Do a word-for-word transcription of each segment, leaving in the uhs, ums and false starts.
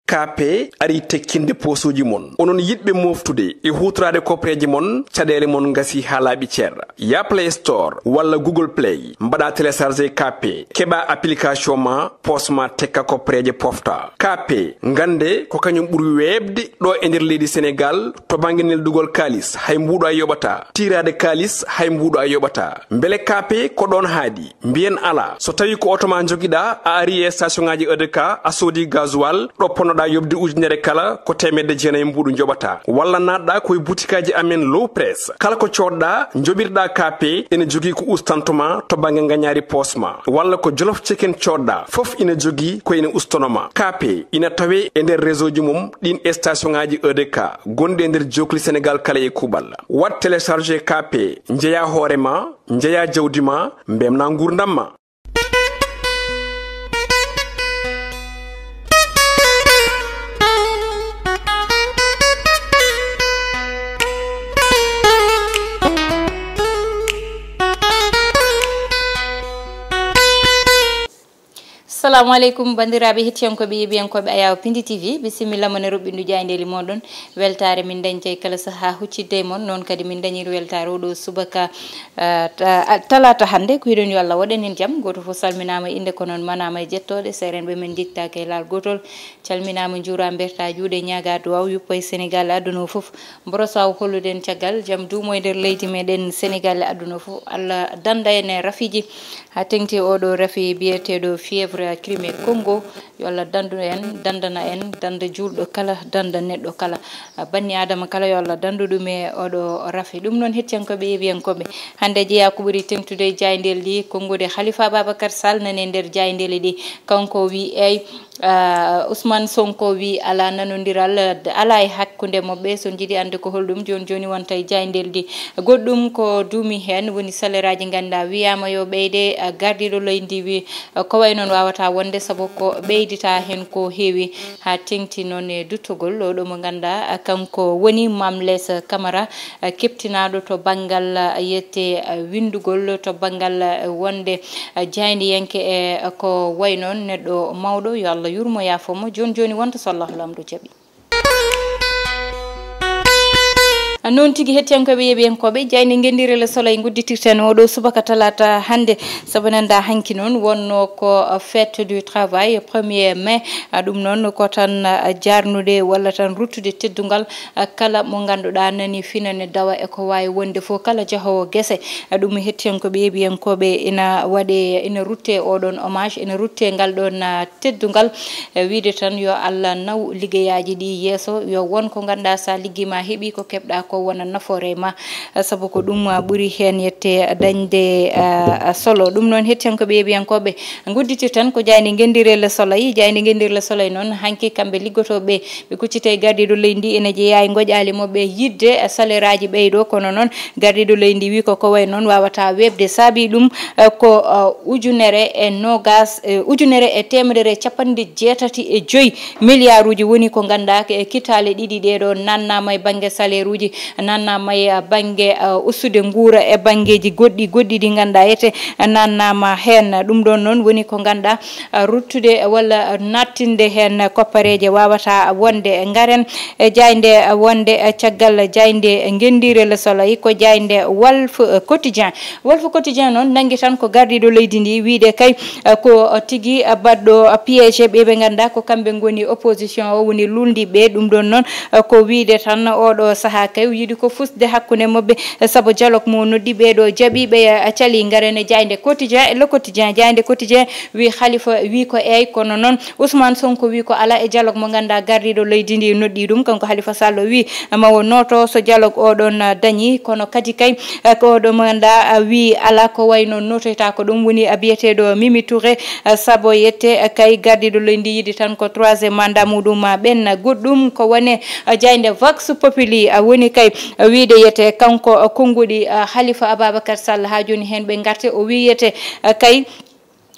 Kaape ari tekkinde poosuuji mon. Onon yiɗɓe mooftude e huutoraade koppareeje mon, caɗeele mon ngasi haa laaɓi cer. Yah Play Store walla Google Play, mbaɗa télécharger Kaape, keɓa application ma, poos ma tekka koppareeje pofta. Kaape, ngannde ko kañum ɓuri weeɓde ɗo e nder leydi Senegaal to bannge neldugol kaalis, hay mbuuɗo a yoɓataa. Tiiraade kaalis, hay mbuuɗo a yoɓataa. Mbele Kaape ko ɗoon haaɗi? Mbiyen alaa. So tawii ko oto ma njogiɗaa, a arii e station ŋaaji E D K, a soodii gasoil, ɗo ponnoɗaa yoɓde ujunere kala, ko teemedde jeenayi mbuuɗu njoɓataa. Walla naatɗaa ko e butikaaji amen Low Press. Kala ko coodɗaa, njoɓirɗaa Kaape, ene jogii ko ustantoo ma to bannge ngañaari poos ma. Walla ko Jolof Chicken coodɗaa, fof ina jogii ko ene ustanoo ma. Kaape ina tawee e nder réseau ji mum ɗiin e station ŋaaji E D K gonɗi e nder jookli Senegaal kala e kuuɓal. Waɗ télécharger Kaape, njeyaa hoore ma, njeyaa jawdi ma, mbeltinaa nguurndam ma. Salamu aleykum, banndiraaɓe hettiyankooɓe, yeeɓiyankooɓe Ayaw Pindi T V. Bisimilla mon e roɓɓindu jaayndeeli mooɗon. Weltaare min dañta e kala sahaa huccidde e mon. Noon kadi min dañiri weltaare oɗo subaka, ah, ta-, ah, talaata hannde. Ko hiɗon yo Allah waɗan en jam. Gooto fof salminaama innde, ko noon manaama e jettooɗe. Seerenɓe men njettaaki e laal gootol. Calminaama, njuuraa, mbertaa juuɗe, ñaagaa duwaaw, yuppa e Senegaal e aduna o fof. Mborosaa o hollude en caggal jam duumo e nder leydi meɗen Senegaal e aduna o fof. Allah dannda en e rafiiji. Haa teŋti oɗo rafi biyeteeɗo fièvre Crimée Congo, yo Allah danndu en, danndana en, dannda juulɗo kala, dannda neɗɗo kala. Banni Aadama kala, yo Allah danndu ɗum e oɗo rafi. Ɗum noon, hettiyankooɓe, yeeɓiyankooɓe, hannde jeyaa ko ɓuri teŋtude e jaayndeeli ɗi, konnguɗi Khalifa Ababacar Sall nani e nder jaayndeeli ɗi. Kanko o wii, eey, ah, Ousmane Sonko wii alaa nanondiral, alaa e hakkunde maɓɓe. So njiɗi annde ko holɗum, jooni jooni wonta e jaayndeeli ɗi. Goɗɗum ko duumi heen woni salaireaaji, nganndaa, wiyaama yo ɓeyde, ah, gardiiɗo leydi ndi wii, ah, ko wayi noon waawataa wonde, sabu ko ɓeyditaa heen ko heewi, haa teŋti noon e duttugol oɗo mo nganndaa, ah, kanko woni Mame Less Camara, ah, keɓtinaaɗo to banngal, ah, yette, ah, winndugol, to banngal, ah, wonde, ah, jaayndiyanke e, ah, ko wayi noon neɗɗo mawɗo, yo Allah yurmo yaafo mo. Jooni jooni wonta so Allahu Laamɗo jaɓi. Noon tigi, hettiyankooɓe, yeeɓiyankooɓe, jaaynde ngenndiire Le Soleil ngudditirten oɗo subaka talaata hannde, sabu nanndaa hanki noon wonno ko fête du travail, premier mai. Ah, ɗum noon ko tan, ah, jaarnude walla tan ruttude teddungal, ah, kala mo ngannduɗaa nani finane dawa e ko waawi wonde fof, kala jahoowo gese. Ah, ɗum hettiyankooɓe, yeeɓiyankooɓe, ina waɗe, ina rutte oɗon hommage, ina rutte ngal ɗon, ah, teddungal, e wiyde tan yo Allah naw liggeyaaji ɗi yeeso, yo won ko ngannduɗaa so a liggii ma heɓi ko keɓɗaa ko wona nafoore e ma, sabu ko ɗum, ah, ɓuri heen yette dañde, ah, solo. Ɗum noon, hettiyankooɓe, yeeɓiyankooɓe, ngudditirten ko jaaynde ngenndiire Le Soleil. Jaaynde ngenndiire Le Soleil noon, hanki kamɓe liggotooɓe ɓe kuccita e gardiiɗo leydi ndi, ene jeyaa e ngoƴaali maɓɓe yiɗde, eh, salaireaaji ɓeydo, kono noon gardiiɗo leydi ndi wii ko ko wayi noon waawataa weeɓde. Saabii ɗum, eh, ko, eh, ujunere e noogaas, eh, ujunere e teemedere e capanɗe jeetati e joy miliyaaruuji woni ko ngannduɗaa ko e kitaale ɗiɗi ɗee ɗoo naatnaama e bannge salaireeji, naatnaama e, eh, bannge, eh, ustude nguura e banngeeji goɗɗi, goɗɗi ɗi ngannduɗaa ete naatnaama heen. Ɗum ɗoon noon woni ko ngannduɗaa, ah, ruttude walla nattinde heen koppareeje waawata wonde. Ngaren e jaaynde wonde caggal jaaynde ngenndiire Le Soleil, ko jaaynde Walf Quotidien. Walf Quotidien noon nanngi tan ko gardiiɗo leydi ndi wiyde kay, ah, ko tigi, ah, baɗɗo piège ɓe ɓe ngannduɗaa ko kamɓe ngoni opposition o, woni luulndiiɓe. Ɗum ɗoon noon, ah, ko wiyde tan oɗo sahaa kay o yiɗi ko fusde hakkunde maɓɓe, sabu dialogue mo noddi ɓeeɗo jaɓi ɓe, ah, calii. Ngaren e jaaynde Quotidien, Le Quotidien, jaaynde Quotidien wi Khalifa wi ko eey, kono noon Ousmane Sonko wi ko alaa e dialogue mo ngannduɗaa gardiiɗo leydi ndi noddi ɗum. Kanko Khalifa Sall o wi ma o nooto so dialogue o ɗon, ah, dañi, kono kadi kay, ah, ko oɗo mo ngannduɗaa, ah, wi alaa ko wayi noon nootoyta ko ɗum woni, ah, biyeteeɗo Mimi Touré, ah, sabu yette, ah, kay gardiiɗo leydi ndi yiɗi tan ko troisième mandat muɗum, ah, ɓenna. Goɗɗum ko wone, ah, jaaynde Vox Populi, ah, woni kay, ah, wiide yette kanko, ah, konnguɗi, ah, Khalifa Ababacar Sall haa jooni heen ɓe ngarte o wi yette, ah, kay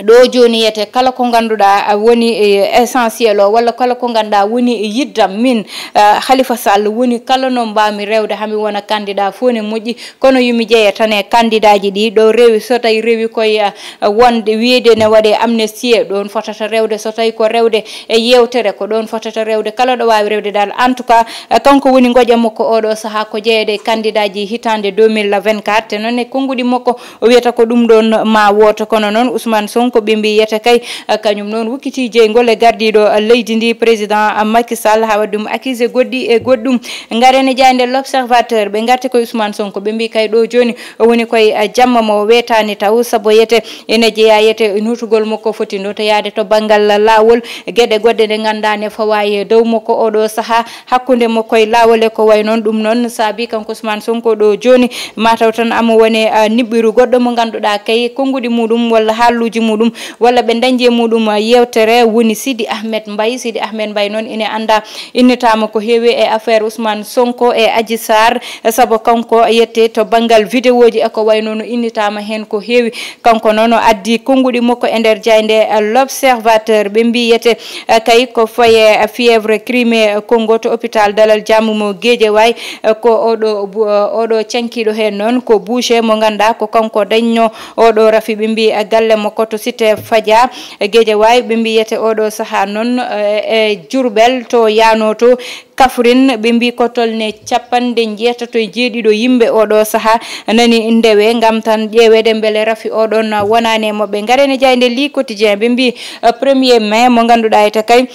Ɗo jooni yete kala ko ngannduɗaa woni essentiel o, walla kala ko ngannduɗaa woni yiddam min, Khalifa Sall, woni kala no mbaawmi rewde hami wona candidat fof ne moƴƴi. Kono yomi jeeya tan e candidat ji ɗi ɗo rewi, so tawi rewi koye wonde wiyde ne waɗe amnistie, ɗon fotata rewde. So tawi ko rewde e yewtere, ko ɗon fotata rewde. Kala ɗo waawi rewde dal. En tout cas, kanko woni ngoƴa makko oɗo saha ko jeeyede e candidat ji hitande deux mille vingt-quatre. Te noon e konnguɗi makko o wiyata ko ɗum ɗon ma wooto. Kono noon Ousmane Sonko ɓe mbi yete kay, kañum noon wukkiti jeyngol e gardiiɗo leydi ndi, président Macky Sall, haa waɗi ɗum accusé goɗɗi e goɗɗum. Ngaren e jaaynde L'Observateur, ɓe ngarti ko Ousmane Sonko, ɓe mbi kay ɗo jooni o woni koye jamma mo weetaani taw, sabu yete ene jeyaa yete nutugol makko foti notoyaade to banngal laawol, geɗe goɗɗe ɗe ngannduɗaa ne fawa e dow makko oɗo saha, hakkunde makko e laawol e ko way noon. Ɗum noon saabi kanko Ousmane Sonko ɗo jooni mataw tan amo wone, ah, niɓɓiru goɗɗo mo ngannduɗaa kay konnguɗi muɗum walla haalluuji muɗum walla ɓe dañde e muɗum, ah, yewtere woni Sidi Ahmed Mbaye. Sidi Ahmed Mbaye noon ine annda innitaama ko heewi e affaire Ousmane Sonko e Adji Sarr, sabu kanko yette to banngal vidéoji e ko way noon innitaama heen ko heewi. Kanko noon o addi konnguɗi makko e nder jaaynde, eh, L'Observateur. Ɓe mbiyete, eh, kay ko faye, eh, fièvre Crimée, eh, Congo to hôpital Dalal Jaamu mo Guédiawaye, eh, ko oɗo bu-, eh, oɗo cankiiɗo heen noon ko boucher mo ngannduɗaa ko kanko dañno oɗo rafi. Ɓe mbi, eh, galle makko to Cité Fadia, eh, Guédiawaye. Ɓe mbiyete oɗo saha noon, eh, e Diourbel to yaano to Kaffrine, ɓe mbi ko tolne capanɗe njeetato e jeeɗiɗo yimɓe oɗo saha nani ndewe ngam tan ƴeewede mbele rafi oɗon wonaani e maɓɓe. Ngaren e jaaynde Le Quotidien, ɓe mbi, eh, premier mai mo ngannduɗaa ete kay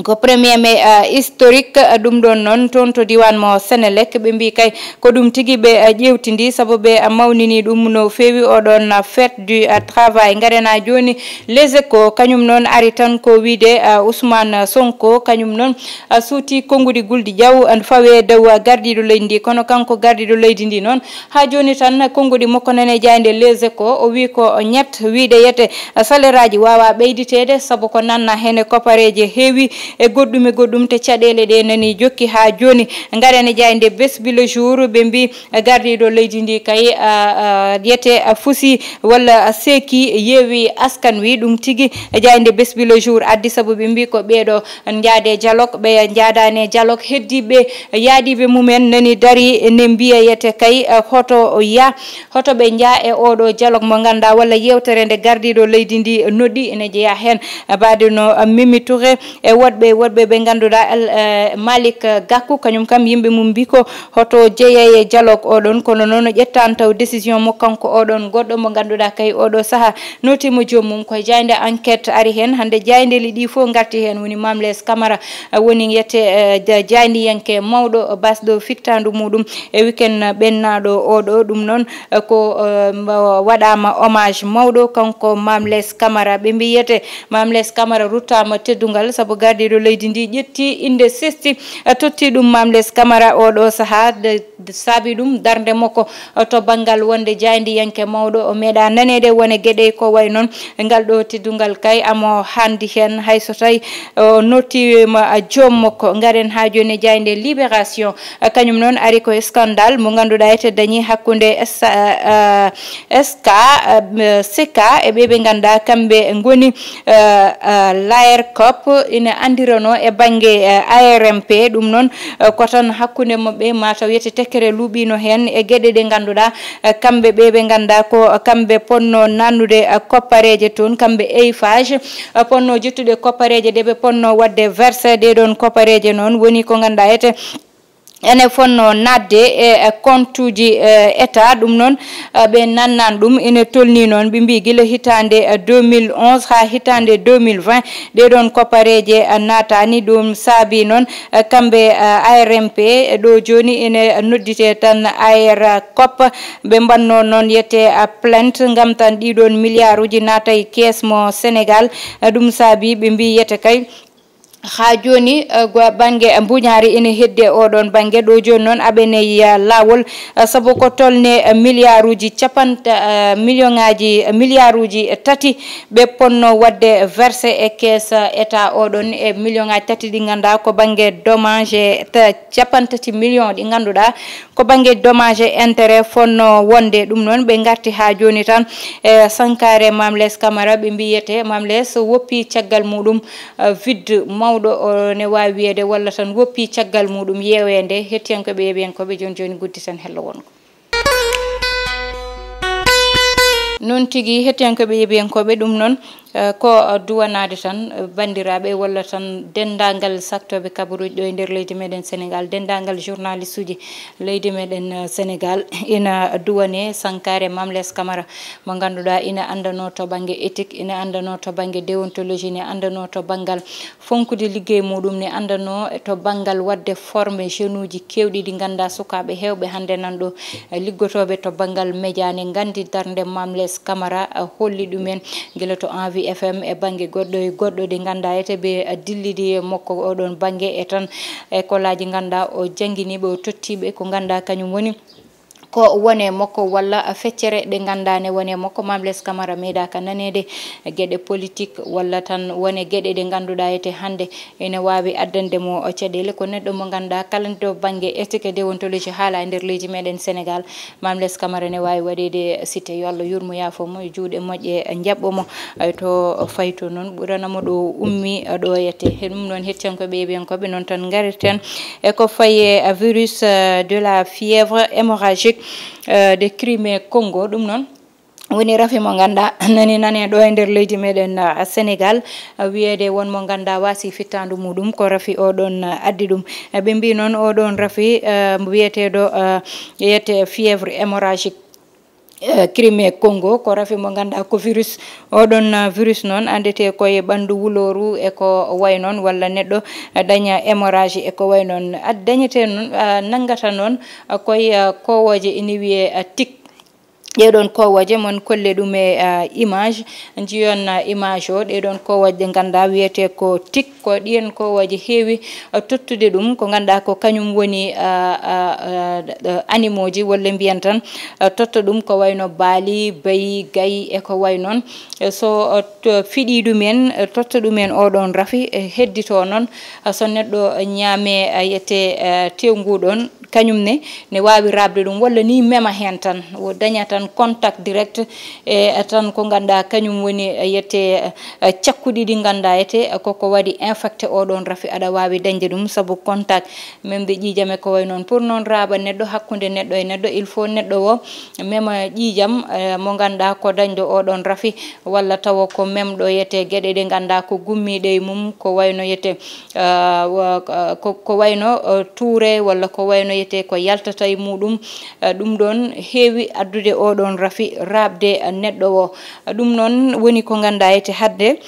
ko premier mai, eh, historique, eh, ɗum ɗon noon toon to diiwaan mo Senelec, ɓe mbi kay ko ɗum tigi ɓe, eh, ƴeewtindi sabu ɓe, eh, mawnini ɗum no feewi oɗon, eh, fête du, eh, travail. Ngaren haa jooni Les Échos, kañum noon ari tan ko wiyde, eh, Ousmane Sonko, kañum noon, eh, suuti konnguɗi gulɗi ƴaw, eh, fawe dow, eh, gardiiɗo leydi ndi. Kono kanko gardiiɗo leydi ndi noon, haa jooni tan konnguɗi makko nane jaaynde Les Échos, o wi ko ñett wiyde yete, eh, saleraji waawa ɓeyditeede sabu ko nanna heen e kopareeje heewi e goɗɗum e goɗɗum te caɗeele ɗe nani jokki haa jooni. Ngaren e jaaynde Bés Bi Le Jour, ɓe mbi gardiiɗo leydi ndi kay, a, a, yete a fusi walla a seeki yeewi askan wi. Ɗum tigi jaaynde Bés Bi Le Jour addi sabu ɓe mbi ko ɓeeɗo njaade dialogue, ɓe njaadaani dialogue, heddiiɓe yaaɗiiɓe mumen nani dari ne mbiya yete kay, a, hoto ya, hoto ɓe njaa e oɗo dialogue mo ngannduɗaa walla yewtere nde gardiiɗo leydi ndi noddi ene jeyaa heen. Mbaade no Mimi Touré e woɗɓe, woɗɓe ɓe ngannduɗaa, El, eh, Malick Gakou, kañum kam yimɓe mum mbi ko hoto jeyay e dialogue oɗon, kono noon o ƴettaani taw décision mo kanko oɗon goɗɗo mo ngannduɗaa kay oɗo saha nootiima joomum. Ko jaaynde Enquête ari heen, hannde jaayndeeli ɗi fof ngarti heen, woni Mame Less Camara, eh, woni yette, eh, ja-, jaayndiyanke mawɗo, basɗo fittaandu muɗum e weekend ɓennaaɗo oɗo. Ɗum noon, eh, ko, eh, mbo-, waɗaama hommage mawɗo kanko Mame Less Camara. Ɓe mbiyete Mame Less Camara ruttaama teddungal sabu gardiiɗo leydi ndi ƴetti innde sesti, eh, totti ɗum Mame Less Camara oɗo saha. De, de saabi ɗum darnde makko, eh, to banngal wonde jaayndiyanke mawɗo. O meeɗa naneede wone geɗe ko way noon. Ngal ɗo teddungal kay amo handi heen, hay so tawi o nottiima joom makko. Ngaren haa jooni e jaaynde Libération. Kañum noon ari ko scandale mo ngannduɗaa ete dañi hakkunde S-, eh, S K, eh, S K e ɓe ɓe ngannduɗaa kamɓe ngoni, eh, eh, l'ARCOP ina anndirano e bannge, eh, A R M P. Ɗum noon, eh, ko tan hakkunde maɓɓe mataw yete tekkere luuɓiino heen e geɗe ɗe ngannduɗaa, eh, kamɓe ɓe ɓe ngannduɗaa ko kamɓe ponno nannude, eh, koppareeje toon, kamɓe Eiffage, eh, ponno ƴettude koppareeje ɗe ɓe ponno waɗde verse. Ɗee ɗoon koppareeje noon woni ko ngannduɗaa ete ene fonno naatde e, e kontuuji, eh, État. Ɗum noon, eh, ɓe nannan ɗum ene tolni noon, ɓe mbi gila hitaande, eh, deux mille onze haa hitaande deux mille vingt, ɗee ɗoon koppareeje, eh, naataani. Ɗum saabi noon, eh, kamɓe, eh, A R M P, eh, ɗo jooni ene nodditee tan ARCOP. Ɓe mbanno noon yette, eh, plainte ngam tan ɗii ɗoon miliyaaruuji naata e kees mo Sénégal. Eh, ɗum saabi ɓe mbi yette kay Haa jooni, eh, go-, bannge mbuñaari ene heddi e oɗoon bannge. Ɗo jooni noon, aɓe ney, eh, laawol, eh, sabu ko tolne, eh, miliyaaruuji capanta-, eh, miliyoŋaaji, eh, miliyaaruuji tati ɓe ponno waɗde versé e kees, eh, État oɗoon, e miliyoŋaaji tati ɗi ngannduɗaa ko bannge dommage e ta-, capantati miliyoŋ ɗi ngannduɗaa ko bannge dommage et intérêt fonno wonde. Ɗum noon, ɓe ngarti haa jooni tan e sankaare Mame Less Camara, ɓe mbiyete Mame Less woppi caggal muɗum, eh, vide mawɗo, o ne waawi wiyeede, walla tan woppi caggal muɗum yeeweende. Hettiyankooɓe, yeeɓiyankooɓe, jooni jooni gudditen hello wongo. Noon tigi, hettiyankooɓe, yeeɓiyankooɓe, ɗum noon, eh, ko, eh, duwanaade tan, eh, banndiraaɓe, walla tan denndaangal saktooɓe kabaruuji ɗo e nder leydi meɗen Senegaal, denndaangal journaliste uji leydi meɗen, eh, Senegaal, ina duwane sankaare Mame Less Camara, mo ngannduɗaa ina anndanoo to bannge éthique, ina anndanoo to bannge déontologie, ina anndanoo to banngal fonkude liggey muɗum, ne anndanoo to banngal waɗde formé jeune uji keewɗi ɗi ngannduɗaa sukaaɓe heewɓe hannde nan ɗo, eh, liggotooɓe to banngal média ne nganndi darnde Mame Less Camara, eh, holli ɗumen gila to Envie F M e bannge goɗɗo e goɗɗo ɗi ngannduɗaa ete ɓe, eh, dillidi e makko oɗoon bannge e tan école aji ngannduɗaa o jannginiiɓe, o tottiiɓe ko ngannduɗaa kañum woni ko wone makko walla feccere ɗe ngannduɗaa ne wone makko. Mame Less Camara meeɗaaka naneede geɗe politique walla tan wone geɗe ɗe ngannduɗaa ete hannde ene waawi addande mo caɗeele. Ko neɗɗo mo ngannduɗaa kala to bannge éthique et déontologie haala e nder leydi meɗen Senegaal, Mame Less Camara ne waawi waɗeede cité. Yo Allah yurmo, yaafo mo, e juuɗe moƴƴe njaɓɓo mo, eh, to fayto noon ɓurana mo ɗo ummi, eh, ɗo yette. He ɗum noon, hettiyankooɓe, yeeɓiyankooɓe, noon tan ngarirten e ko fayi e virus, eh, de la fièvre hémorragique, eh, de Crimée Congo. Ɗum noon woni rafi mo ngannduɗaa nani nane ɗo e nder leydi meɗen, eh, Senegaal, eh, wiyeede won mo ngannduɗaa waasi fittaandu muɗum, ko rafi oɗoon, eh, addi ɗum. Eh, ɓe mbii noon oɗoon rafi, eh, mbo wiyeteeɗo, eh, wiyete fièvre hémorragique, eh, Crimée Congo, ko rafi mo ngannduɗaa ko virus. Oɗoon, eh, virus noon anndete ko e ɓanndu wulooru e ko wayi noon, walla neɗɗo, eh, daña hémorragie e ko wayi noon. Ad-, dañete noon, eh, nanngata noon, eh, koye, eh, kowooje ina wiyee, eh, tik. Ɗee ɗoon kowooje, mon kolle ɗum e, ah, image, njiyon, ah, image o. Ɗee ɗoon kowooje ɗe ngannduɗaa wiyetee ko tik, ko ɗiyen kowooje heewi, ah, tottude ɗum, ko ngannduɗaa ko kañum woni, ah, ah, ah, ah, animaux ji, walla mbiyen tan, ah, totta ɗum ko wayno baali, bayi, gayi e ko way noon. Eh, so, ah, to fiɗii ɗum en, eh, totta ɗum en oo ɗoon rafi, eh, hedditoo noon, ah, so neɗɗo ñaamee, ah, yiyetee, ah, tew ngu ɗoon, kañum ne, ne waawi raaɓde ɗum, walla ni mema heen tan, o daña tan contact direct e tan ko ngannduɗaa kañum woni, eh, yiyetee, eh, cakkuɗi ɗi ngannduɗaa yiyetee, eh, koko waɗi infecté oo ɗoon rafi, aɗa waawi dañde ɗum sabu contact, memde ƴiiƴam e ko way noon. Pour noon raaɓa neɗɗo, hakkunde neɗɗo e neɗɗo, il faut neɗɗo o mema ƴiiƴam, eh, mo ngannduɗaa ko dañɗo oo ɗoon rafi, walla tawa ko memɗo yiyetee geɗe ɗe ngannduɗaa ko gummiiɗe e mum, ko wayno yiyetee, ah, wa-, ah, ko, ko wayno, ah, tuure, walla ko wayno yiyetee ko yaltata e muɗum. Ah, ɗum ɗoon heewi addude oo ɗoon rafi raaɓde, ah, neɗɗo o. Ah, ɗum noon woni ko ngannduɗaa yiyetee hannde.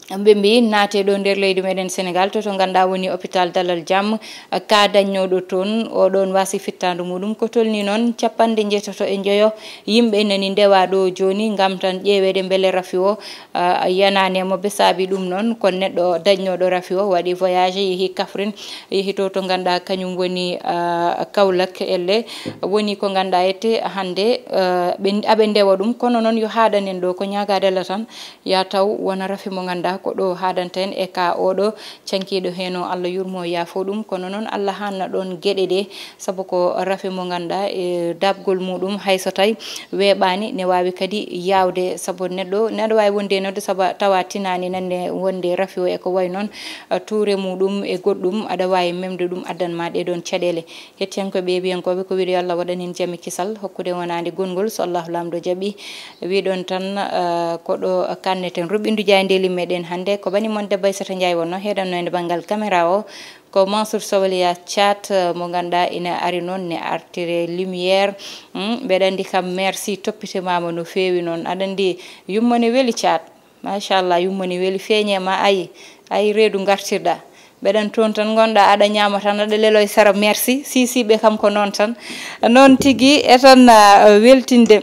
Ɓe mbii naate ɗo nder leydi meɗen Senegaal, to, to ngannduɗaa woni hôpital Dalal Jàmm, ah, ka dañnooɗo toon oo ɗoon waasi fittaandu muɗum ko tolni noon capanɗe njeetato e njoyo yimɓe nani ndewa ɗo jooni ngam tan ƴeeweede mbele rafi o, ah, yanaani e mo. Ɓe saabi ɗum noon ko neɗɗo dañnooɗo rafi o waɗi voyage, yehi Kaffrine, yehi to, to ngannduɗaa kañum woni, ah, Kaolack elle. Woni ko ngannduɗaa yiyetee hannde, ah, ɓe, aɓe ndewa ɗum, kono noon yo haaɗan en ɗo, ko ñaagaade Allah tan, ya taw wona rafi mo ngannduɗaa ko ɗo haaɗanta en e ka oo ɗo cankiiɗo heen o, Allah yurmo, yaafo ɗum, kono noon Allah haanna ɗoon geɗe ɗe, sabu ko rafi mo ngannduɗaa e daaɓgol muɗum, hay so tawi weeɓaani, ne waawi kadi yaawde, sabu neɗɗo, neɗɗo waawi wonde e neɗɗo, sabu tawa tinaani nande wonde rafi o e ko way noon, eh, tuure muɗum e goɗɗum, aɗa waawi memde ɗum, addan ma ɗee ɗoon caɗeele. Hettiyankooɓe, yeeɓiyankooɓe, ko wiide yo Allah waɗan en jam e kisal, hokkude wonaande gonngol, so Allahu Laamɗo jaɓi. Wiɗon tan, eh, ko ɗo kanneten ruɓɓindu jaayndeeli meɗen hannde. Ko bani mon debbo Aissata Ndiaye wonno heɗanno e banngal caméra o. Ko Mansour Sowaliya Thiat, eh, mo ngannduɗaa ina ari noon ne artire lumière. Hmm, mbeɗa anndi kam merci, toppite mama no feewi noon. Aɗa anndi yumma ne weli Thiat. Machallah, yumma ne weli, feeñe ma ayi, ayi reedu ngartirɗa. Mbeɗan toon tan ngonɗa, aɗa ñaama tan, aɗa lelo e sara, merci. Si, si, ɓe kam ko noon tan. Noon tigi, e tan, ah, weltinde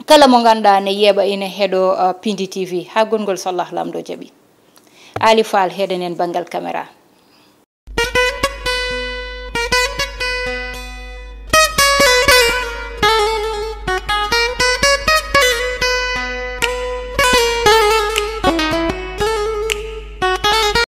kala mo ngannduɗaa ne yeeɓa ina heɗo, ah, Pindi T V. Haa gonngol so Allah Laamɗo jaɓi. Ali Fall heɗen en banngal caméra.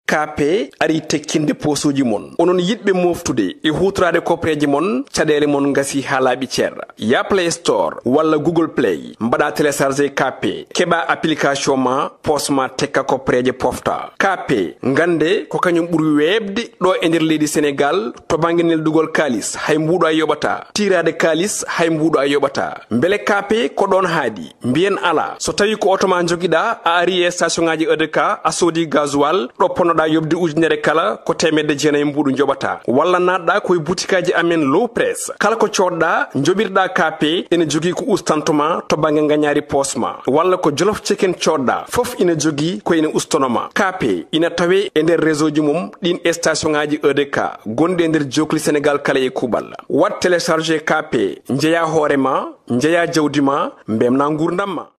Kaape ari tekkinde poosuuji mon. Onon yiɗɓe mooftude e huutoraade kopreeje mon, caɗeele mon ngasi haa laaɓi cer. Yaa Play Store walla Google Play, mbaɗa télécharger Kaape, keɓa application ma, poos ma tekka kopreeje pofta. Kaape, ngannde ko kañum ɓuri weeɓde ɗo e nder leydi Senegaal to bannge neldugol kaalis, hay mbuuɗo a yoɓataa. Tiiraade kaalis, hay mbuuɗo a yoɓataa. Mbele Kaape ko ɗoon haaɗi? Mbiyen alaa. So tawii ko oto ma njogiɗaa, a arii e station ŋaaji E D K, a soodii gasoil, ɗo ponnoɗaa yoɓde ujunere kala, ko teemedde jeenayi mbuuɗu njoɓataa. Walla naatɗaa ko e butikaaji amen Low Press. Kala ko coodɗaa, njoɓirɗaa Kaape, ene jogii ko ustantoo ma to bannge ngañaari poos ma. Walla ko Jolof Chicken coodɗaa, fof ina jogii ko ina ustanoo ma. Kaape ina tawee e nder réseau ji mum ɗiin station ŋaaji E D K gonɗi e nder jookli Senegaal kala e kuuɓal. Waɗ télécharger Kaape, njeyaa hoore ma, njeyaa jawdi ma, mbeltinaa nguurndam ma.